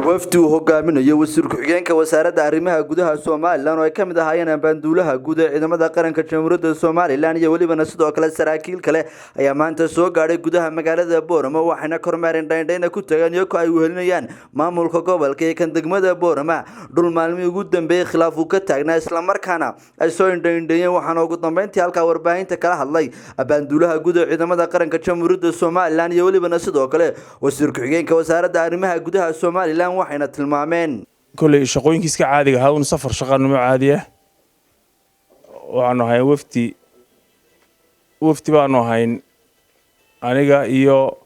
Wafdi uu hogaaminayo wasiir ku-xigeenka wasaaradda arrimaha gudaha Somaliland oo ay ka mid ahaayeen ambaanduulaha guud ee ciidamada qaranka Jamhuuriyadda Somaliland iyo welibana sidoo kale saraakiil kale ayaa maanta soo gaadhay gudaha magaalada Boorama, waxayna kormeereen dhaindhayna ku tageen iyagoo ay wehelinayaan maamulka gobolka iyo kan degmada Boorama dhul maalmihii ugu dambeeyey khilaaf uu ka taagnaa, islamarkaana ay soo indhaindheeyeen. Waxaana ugu dambeyntii halkaa warbaahinta kala hadlay abaanduulaha guud ee ciidamada qaranka Jamhuuriyadda Somaliland iyo welibana sidoo kale wasiir ku-xigeenka wasaaradda arrimaha gudaha Somaliland, waxayna tilmaameen: Kolley shaqooyinkii iska caadiga ahaa un, safar shaqanimo caadi ah waxaanu ahayn. Wafdi baanu ahayn, aniga iyo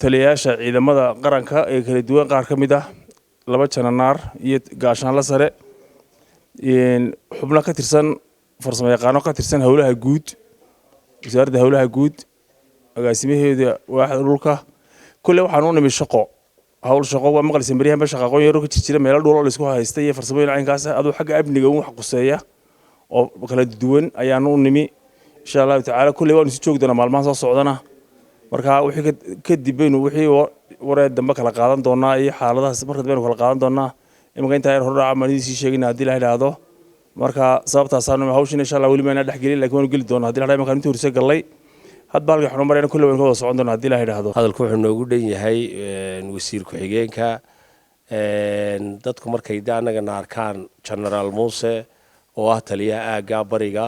taliyayaasha ciidamada qaranka ee kala duwan qaar ka mid ah, laba jananaar iyo gaashaanla sare, xubno ka tirsan farsamo yaqaano ka tirsan howlaha guud, wasaaradda howlaha guud, agaasimaheeda waaxda dhulka. Kolley waxaan u nimi shaqo, hawl shaqo. Waa maqlaysa maryahanba shaqaaqoon yaro ka jir jira meelo dhulo la isku haystay iyo farsamooyin caynkaas ah, aduu xagga amniga un wax quseeya oo kala duwan ayaanu u nimi. Insha Allahu tacaala kolley waanu si joogi doonaa maalmahan soo socdana. Marka wixii kadib baynu wixii waree dambe kala qaadan doonaa iyo xaaladahaas marka dambe baynu kala qaadan doonaa. Iminka intaa yar hordhaca maan idiin sii sheegina haddii la idhaahdo. Marka sababtaasaanu hawshan insha Allah weli maynaa dhex gelin, lakin waanu geli doonaa haddii la idhahdo. Iminkaan intii horse gallay hadba halkii waxnu marayna kolley waynu ka wada socon doonaa haddii la idhaahdo. Hadalku wuxuu noogu dhan yahay wasiir ku-xigeenka. Dadku markay de annagana arkaan Genaraal Muuse oo ah taliyaha aagga bariga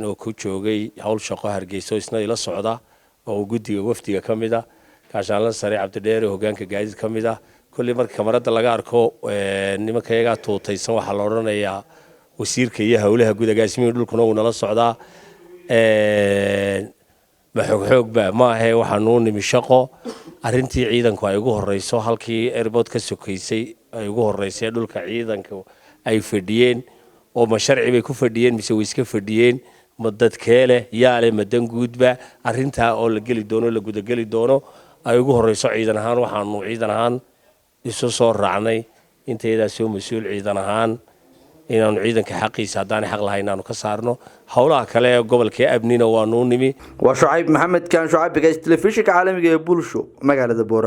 oo ku joogay hawl shaqo Hargeyso, isna ila socda oo guddiga wafdiga ka mid ah, gaashaanla sare Cabdidheere, hogaanka gaadiid ka mid ah, kolley marka kamarada laga arko nimanka iyagaa tuutaysan waxaa la odhanayaa wasiirka iyo howlaha guud, agaasimihii dhulkuna wuu nala socdaa. Ma xoog xoogba maahe, waxaanuu nimi shaqo. Arrintii ciidanku ay ugu horeyso, halkii airport ka sokaysay ay ugu horeysay, dhulka ciidanka ay fadhiyeen oo ma sharci bay ku fadhiyeen mise way iska fadhiyeen, ma dadkee leh, yaa leh, ma dan guudba, arrintaa oo la geli doono, la gudageli doono ay ugu horeyso. Ciidan ahaan waxaanu ciidan ahaan isu soo raacnay intayadaa soo mas-uul ciidan ahaan inaanu ciidanka xaqiisa haddaanay xaq lahayn inaanu ka saarno. Howlaha kale ee gobolka amnina waanu u nimi. Waa Shucayb Maxamed Kaan Shucaybiga, telefishinka caalamiga ee Bulsho, magaalada Boorama.